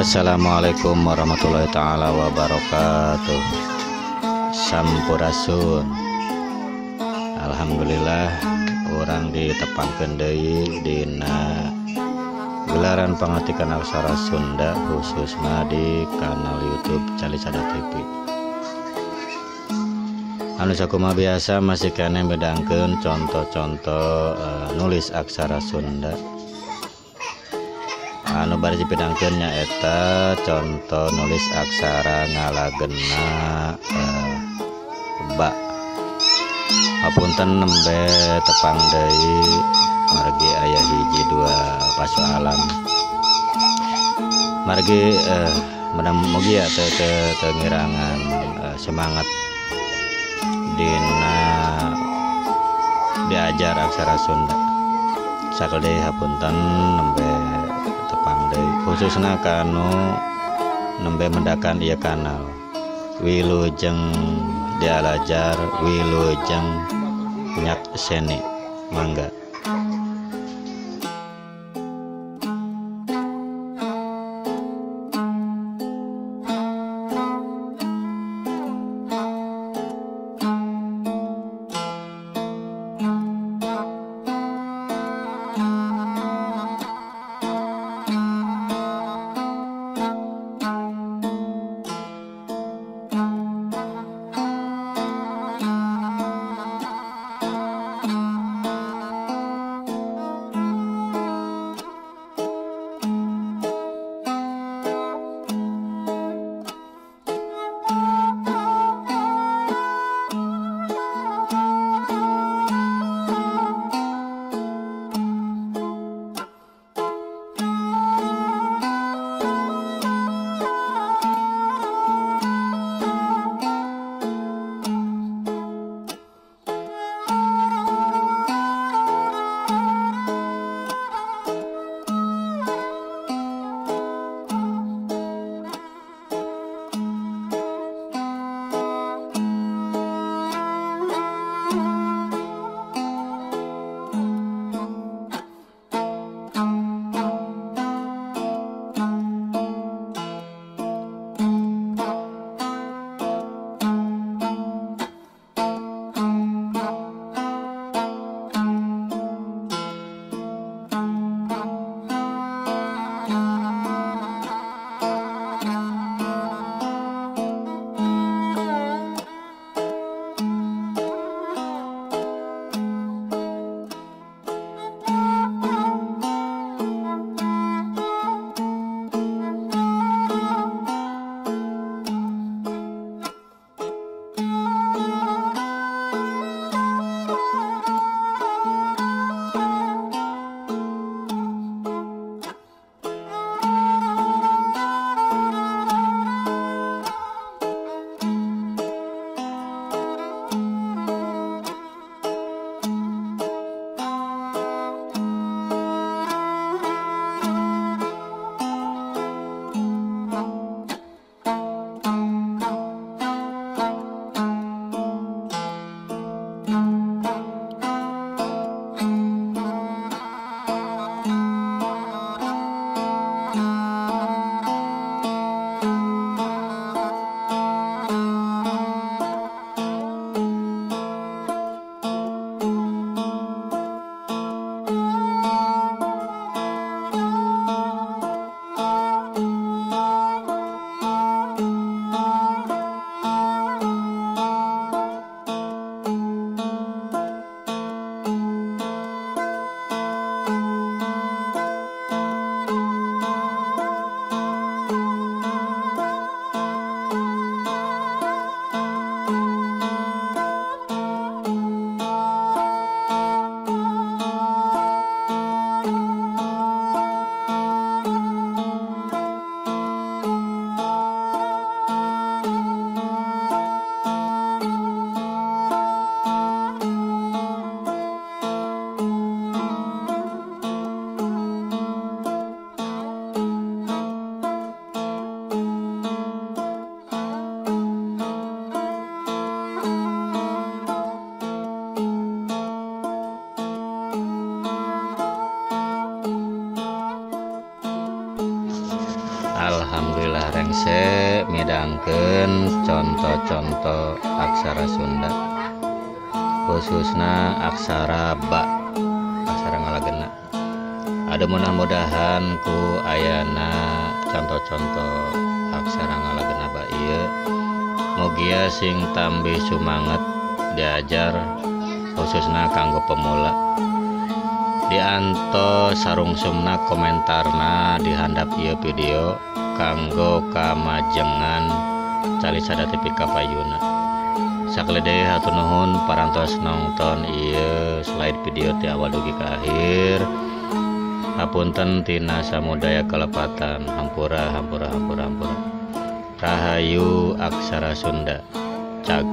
Assalamualaikum warahmatullahi taala wabarakatuh. Sampurasun. Alhamdulillah urang ditepangkeun deui dina gelaran pangatikan aksara Sunda khususna di kanal YouTube Calisada TV. Anu sakumaha biasa masih keneh bedangkeun contoh-contoh nulis aksara Sunda. Anu bari dipidangkeun nyaeta contoh nulis aksara ngalagena ba. Hapunten nembe tepang deui margi aya hiji dua pasoalan. Margi mugi teu ngirangan semangat dina diajar aksara Sunda. Sakali deui hapunten nembe tepang deui khususna kanu nembe mendakan ieu kanal. Wilujeng dialajar, wilujeng nyakseni, mangga. Rengse midangkeun contoh-contoh aksara Sunda, khususna aksara ba, aksara ngalagena. Ada mudah-mudahan ku ayana contoh-contoh aksara ngalagena ba ieu mugia sing tambih sumanget diajar, khususna kanggo pemula. Diantos sarungsumna komentarna dihandap ieu video kanggo kamajengan Calisada TV kapayuna. Sakali deui hatur nuhun parantos nonton ieu slide video ti awal dugi ka akhir. Hapunten tina samudaya kalepatan, hampura hampura hampura hampura. Rahayu aksara Sunda. Cag.